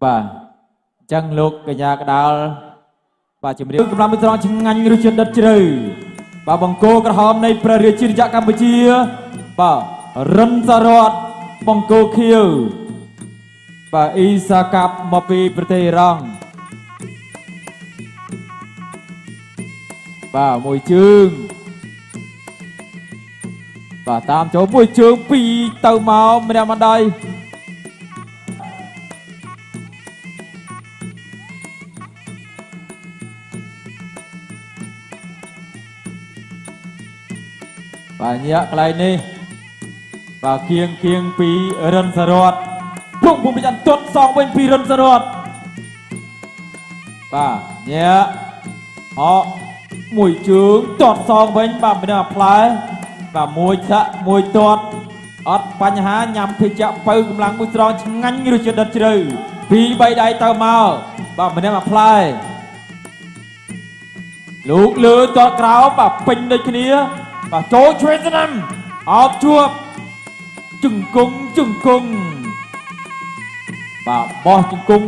បាទអញ្ចឹងលោកកញ្ញាកដាលបាទជំរាបកម្លាំងមួយត្រង់ឆ្ងាញ់រសជាតិដិតជ្រៅបាទបង្គោលក្រហមនៃព្រះរាជាណាចក្រកម្ពុជាបាទរិនសារតបង្គោលខៀវបាទអ៊ីសាកាប់មកពីប្រទេសអ៊ីរ៉ង់បាទមួយជើងបាទតាមចូលមួយជើងពីរទៅមកម្នាក់ម្ដាយ បាទញាក់កន្លែងនេះបាទគៀងគៀងពីរិនសរតពុកភូមិច័ន្ទទាត់សងវិញពីរិនសរតបាទញាក់អកមួយជើងទាត់សងវិញបាទម្នាក់ផ្លែបាទមួយចាក់មួយទាត់អត់បញ្ហាញ៉ាំភេសជ្ជៈបើកម្លាំងមួយស្រងឆ្ងាញ់រសជាតិដិតជ្រៅពីរបីដៃទៅមកបាទម្នាក់មួយផ្លែលោកលើទាត់ក្រោមបាទពេញដូចគ្នាបាទចូលឆ្វេងស្ដាំអោបជួបជង្គង់ជង្គង់បាទបោះជង្គង់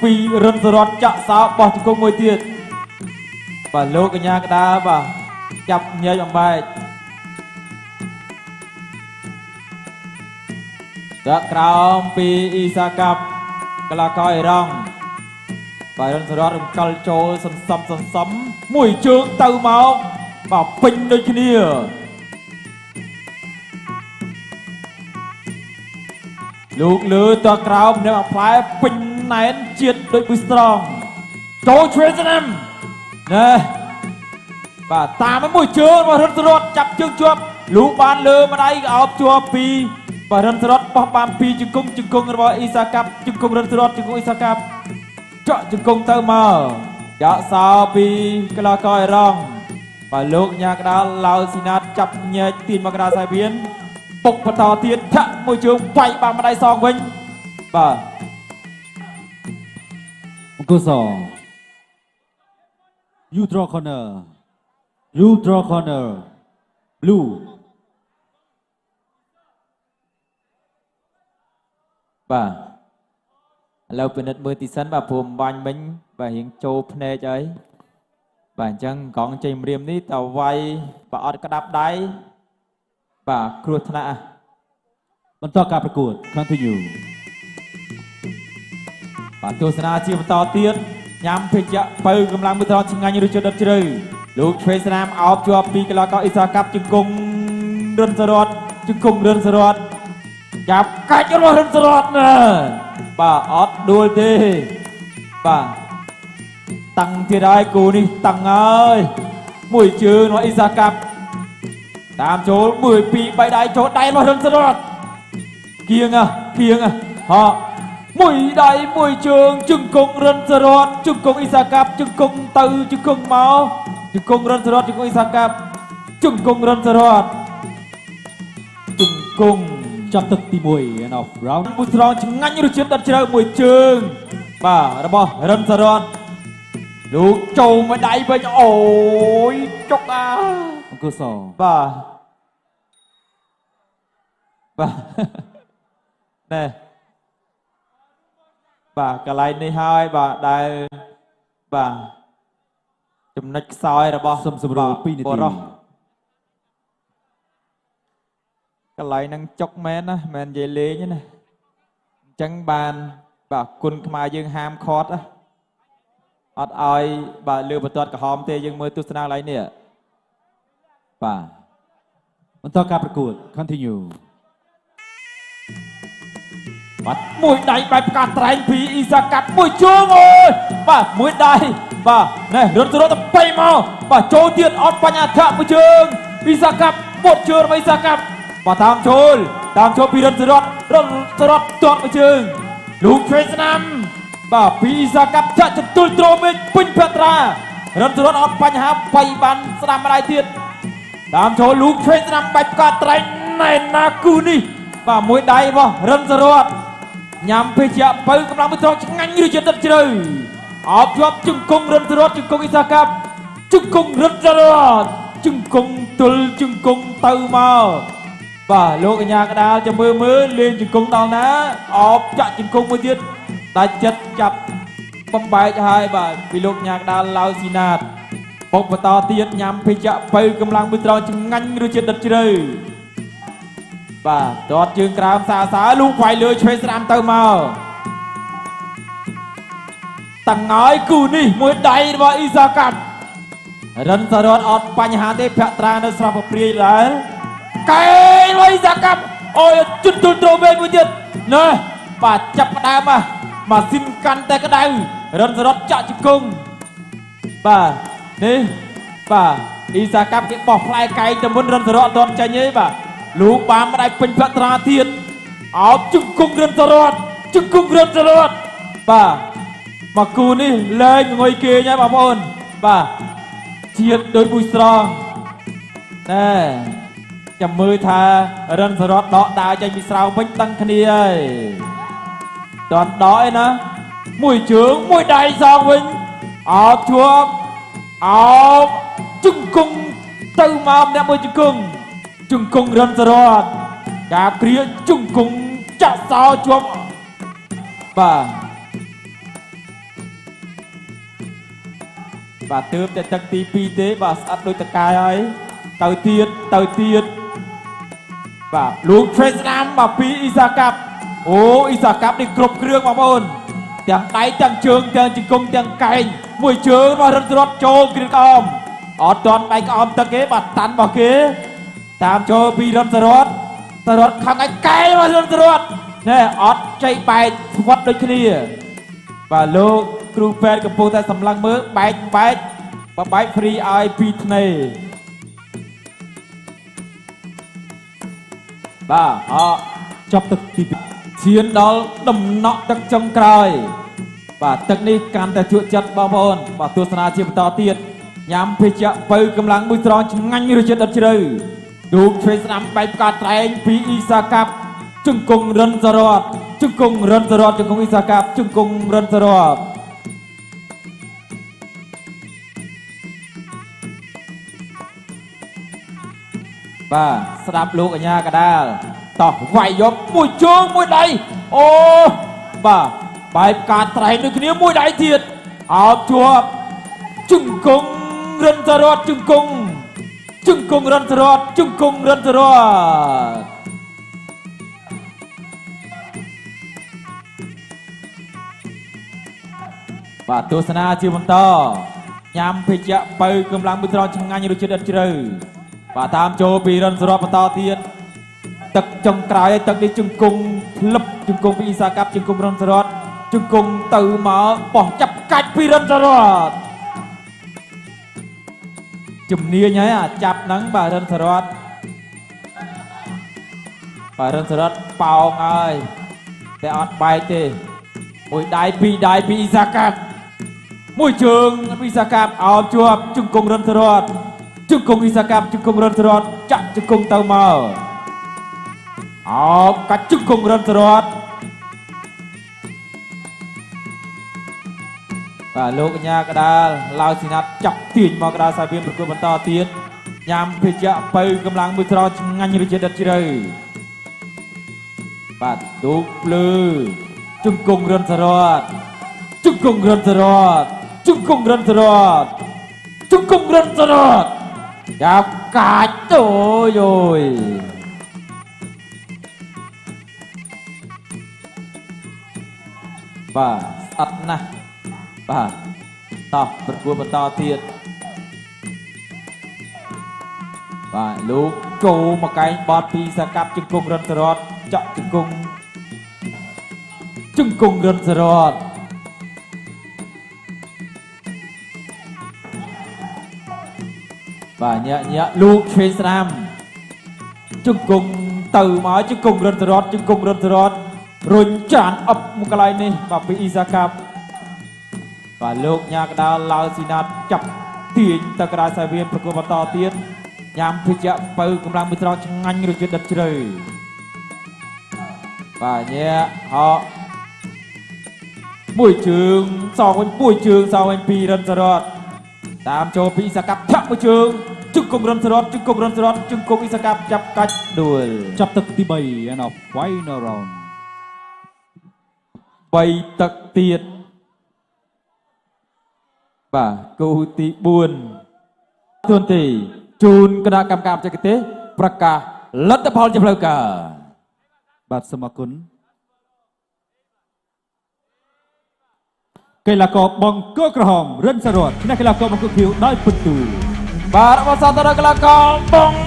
ពីរិនសរតចាក់សោបោះជង្គង់មួយទៀតបាទលោកកញ្ញាកដាលបាទចាប់ញែកបំបែកដាក់ក្រោមពីអ៊ីសាកាប់កលាករអ៊ីរ៉ង់បាទរិនសរតរំកិលចូលសន្សំសន្សំមួយជើងទៅមកបាទពេញដូចគ្នាលោកលើតក្រោមនៅផ្លែពេញណែនជាតិដូចប៊ីស្រងចូលឆ្វេងស្ដាំណែបាទតាមឲ្យមួយជើងរបស់រិនសរតចាប់ជើងជាប់លូបានលើម្ដាយអោបជាប់ពីបាទរិនសរតបោះបានពីជង្គង់ជង្គង់របស់អ៊ីសាកាប់ជង្គង់រិនសរតជង្គង់អ៊ីសាកាប់ចក់ជង្គង់ទៅមកចាក់សោពីកលាករអ៊ីរ៉ង់បាទលោកញ៉ាកដាលឡាវស៊ីណាតចាប់ញែកទាញមកកដាលសាយវៀនពុកបន្តទៀតធាក់មួយជើងវាយបានម្ដាយសងវិញបាទ អង្គស You draw corner. You draw corner. Blue. បាទឥឡូវពិនិត្យមើលទីសិនបាទព្រមបាញ់មិញបាទរៀងចូលភ្នែកអីបាទអញ្ចឹងកង់ចេញម្រាមនេះតវាយបើអត់ក្តាប់ដៃបាទគ្រោះថ្នាក់ បន្តការប្រកួត Continue. បាទទស្សនាជាបន្តទៀតញ៉ាំភេសជ្ជៈបើកម្លាំងមួយត្រង់ឆ្ងាញ់រសជាតិដិតជ្រៅលោកឆ្វេងស្នាមអោបជាប់ពីកីឡាករអ៊ីសាកាប់ជង្គង់រិនសរតជង្គង់រិនសរតចាប់កាច់របស់រិនសរតណាបាទអត់ដួលទេបាទតាំងទៀតហើយគូនេះតាំងហើយមួយជើងរបស់អ៊ីសាកាប់តាមចូល1 2 3ដៃចូលដៃរបស់រិនសរតគៀងគៀងហក់មួយដៃមួយជើងជង្គង់រិនសរតជង្គង់អ៊ីសាកាប់ជង្គង់ទៅជង្គង់មកជង្គង់រិនសរតជង្គង់អ៊ីសាកាប់ជង្គង់រិនសរតជង្គង់ ចាប់ទឹកទី1 end of round. មួយស្រងឆ្ងាញ់រសជាតិដិតជ្រៅមួយជើងបាទរបស់រិនសរតលោកចូលមួយដៃវិញអូយចុកអា អង្គស បាទបាទណែបាទកន្លែងនេះហើយបាទដែលបាទចំណុចខ្សោយរបស់ សុំសម្រួល2នាទី បុរសកន្លែងហ្នឹងចុកមែនណាមិននិយាយលេងទេណាអញ្ចឹងបានបាទគុណខ្មែរយើងហាមឃាត់ណាអត់ឲ្យបាទលើបន្ទាត់ក្រហមទេយើងមើលទស្សនាកន្លែងនេះបាទ បន្តការប្រកួត Continue. បាទមួយដៃបែបផ្កាត្រែងពីអ៊ីសាកាត់មួយជើងអូយបាទមួយដៃបាទណែរត់ទៅរត់ទៅបៃមកបាទចូលទៀតអត់បញ្ហាធាក់មួយជើងអ៊ីសាកាត់បុតជើងរបស់អ៊ីសាកាត់បាទតាមចូលតាមចូលពីរិនសរតរិនសរតទាត់មួយជើងលោកឆ្វេងស្នាមបាទពីអ៊ីសាកាត់ចាក់ចន្ទុលត្រមេឃពេញភត្រារិនសរតអត់បញ្ហាបៃបានស្ដាំម្ដាយទៀតតាមចូលលោកឆ្វេងស្នាមបែបផ្កាត្រែងណែនណាគូនេះបាទមួយដៃរបស់រិនសរត ញ៉ាំភេសជ្ជៈបើកម្លាំងមួយត្រង់ឆ្ងាញ់ឬជាទឹកជ្រៅអោបជាប់ជង្គង់រិនសរតជង្គង់អ៊ីសាកាប់ជង្គង់រិនសរតជង្គង់ទល់ជង្គង់ទៅមកបាទលោកកញ្ញាកដាលจะមើលមើលលេងជង្គង់ដល់ណាអោបចាក់ជង្គង់មួយទៀត ដាច់ចិត្តចាប់បំបែកហើយបាទពីលោកញ៉ាកដាលឡាវស៊ីណាតបុកបន្តទៀតញ៉ាំភេសជ្ជៈបើកម្លាំងមួយត្រង់ឆ្ងាញ់រសជាតិដិតជ្រៅបាទទាត់ជើងក្រោមសាសាលូកវាយលើឆ្វេងស្ដាំទៅមកតងើយគូនេះមួយដៃរបស់អ៊ីសាកាប់រិនសរតអត់បញ្ហាទេភក្ត្រានៅស្រស់ពព្រាយដែរកែងអ៊ីសាកាប់អូយជន់ទូលត្រូមេមួយទៀតណែបាទចាប់ផ្ដើមម៉ាស៊ីនកាន់តែក្តៅរិនសរតចាក់ជង្គង់បាទនេះបាទអ៊ីសាកាប់គេបោះផ្លែកែងទៅមុនរិនសរតអត់ទាន់ចាញ់ទេបាទលោកបានម្ដាយពេញភក្ត្រាទៀតអោបជង្គង់រិនសរតជង្គង់រិនសរតបាទមកគូនេះលែងងុយគេហើយបងប្អូនបាទជាតិដូចមួយស្រង់ណែចាំមើលថារិនសរតដកដាវចេញពីស្រោមវិញដឹងគ្នាហើយតន់ដកឯណាមួយជើងមួយដៃសងវិញអោបជួបអោបជង្គង់ទៅមកម្នាក់មួយជង្គង់ជង្គង់រិនសរតកាបគ្រាជង្គង់ចាក់សោជាប់បាទបាទទើបតែទឹកទី2ទេបាទស្អិតដូចតកាយហើយទៅទៀតទៅទៀតបាទលោកឆ្វេងស្ដាំបាទពីអ៊ីសាកាប់អូអ៊ីសាកាប់នេះគ្រប់គ្រឿងបងប្អូនទាំងដៃទាំងជើងទាំងជង្គង់ទាំងកែងមួយជើងរបស់រិនសរតចូលគ្រឿងក្អមអត់ទាន់បែកក្អមទឹកទេបាទតាន់របស់គេតាមចូលពីរិនសរតសរតខាងឯកែងរបស់រិនសរតណែអត់ចៃបែកស្វិតដូចគ្នាបាទលោកគ្រូពេទ្យកំពុងតែសម្លឹងមើលបែកបែកបបែកហ្វ្រីឲ្យពីធ្នេបាទអចប់ទឹកទី2ឈានដល់ដំណក់ទឹកចុងក្រោយបាទទឹកនេះកាន់តែជក់ចិត្តបងប្អូនបាទទស្សនាជាបន្តទៀតញ៉ាំភេសជ្ជៈបើកម្លាំងមួយត្រង់ឆ្ងាញ់រសជាតិដិតជ្រៅទូកឆ្វេងស្ដាំបែកផ្កាត្រែងពីអ៊ីសាកាប់ជង្គង់រិនសរតជង្គង់រិនសរតជង្គង់អ៊ីសាកាប់ជង្គង់រិនសរតបាទស្ដាប់លោកអញ្ញាកដាលតោះវាយយកមួយជើងមួយដៃអូបាទបែបការត្រែងដូចគ្នាមួយដៃទៀតអោបជាប់ជង្គង់រិនសរតជង្គង់ជង្គង់រិនសរតជង្គង់រិនសរតបាទទស្សនាជាបន្តញ៉ាំភេសជ្ជៈបើកម្លាំងមួយត្រង់ឆ្ងាញ់រសជាតិដិតជ្រៅបាទតាមចូលពីរិនសរតបន្តទៀតទឹកចុងក្រោយទឹកនេះជង្គង់ផ្លឹបជង្គង់ពីអ៊ីសាកាប់ជង្គង់រិនសរតជង្គង់ទៅមកបោះចាប់កាច់ពីរិនសរតជំនាញហើយអាចាប់ហ្នឹងបាទរិនសរតបាទរិនសរតប៉ោងហើយតែអត់បែកទេមួយដៃពីរដៃពីអ៊ីសាកាប់មួយជើងអ៊ីសាកាប់អោបជាប់ជង្គង់រិនសរតជង្គង់អ៊ីសាកាប់ជង្គង់រិនសរតចាក់ជង្គង់ទៅមកអោបកាច់ជង្គង់រិនសរតបាទលោកអញ្ញាកដាលឡាវស៊ីណាត់ចាប់ទាញមកកដាលសាវៀនប្រគល់បន្តទៀតញ៉ាំភេសជ្ជៈបើកម្លាំងមួយស្រោឆ្ងាញ់រសជាតិដិតជ្រៅបាទទូកភ្លឺជង្គង់រិនសរតជង្គង់រិនសរតជង្គង់រិនសរតជង្គង់រិនសរតចាប់កាច់អូយអូយបាទស្អិតណាស់បាទតោះប្រគួតបន្តទៀតបាទលោកគោមកកែងបត់ពីសាកាប់ជង្គង់រិនសរតចាក់ជង្គង់ជង្គង់រិនសរតបាទញាក់ញាក់លោកឆ្វេងស្ដាំជង្គង់ទៅមកជង្គង់រិនសរតជង្គង់រិនសរតរុញចានអប់មកកន្លែងនេះបាទពីអ៊ីសាកាប់បាទលោកញ៉ាកដាលឡាវស៊ីណាតចាប់ទាញទៅកដាលសាវៀនប្រគល់បន្តទៀតញ៉ាំភេសជ្ជៈបើកម្លាំងមួយត្រង់ឆ្ងាញ់រសជាតិដិតជ្រៅបាទញាក់ហក់មួយជើងសងវិញមួយជើងសងវិញពីរិនសរតតាមចូលពីអ៊ីសាកាប់ធាក់មួយជើងជង្គង់រិនសរតជង្គង់រិនសរតជង្គង់អ៊ីសាកាប់ចាប់កាច់ដួល ចាប់ទឹកទី3 and a final round 3ទឹកទៀតបាទគូទី4ទួនទីជូនគណៈកម្មការបច្ចេកទេសប្រកាសលទ្ធផលជាផ្លូវការ បាទសូមអរគុណកីឡាករបង្គោលក្រហមរិនសរតឈ្នះកីឡាករបង្គោលខៀវដោយពិន្ទុ បាទអបអរសាទរដល់កីឡាករបង្គ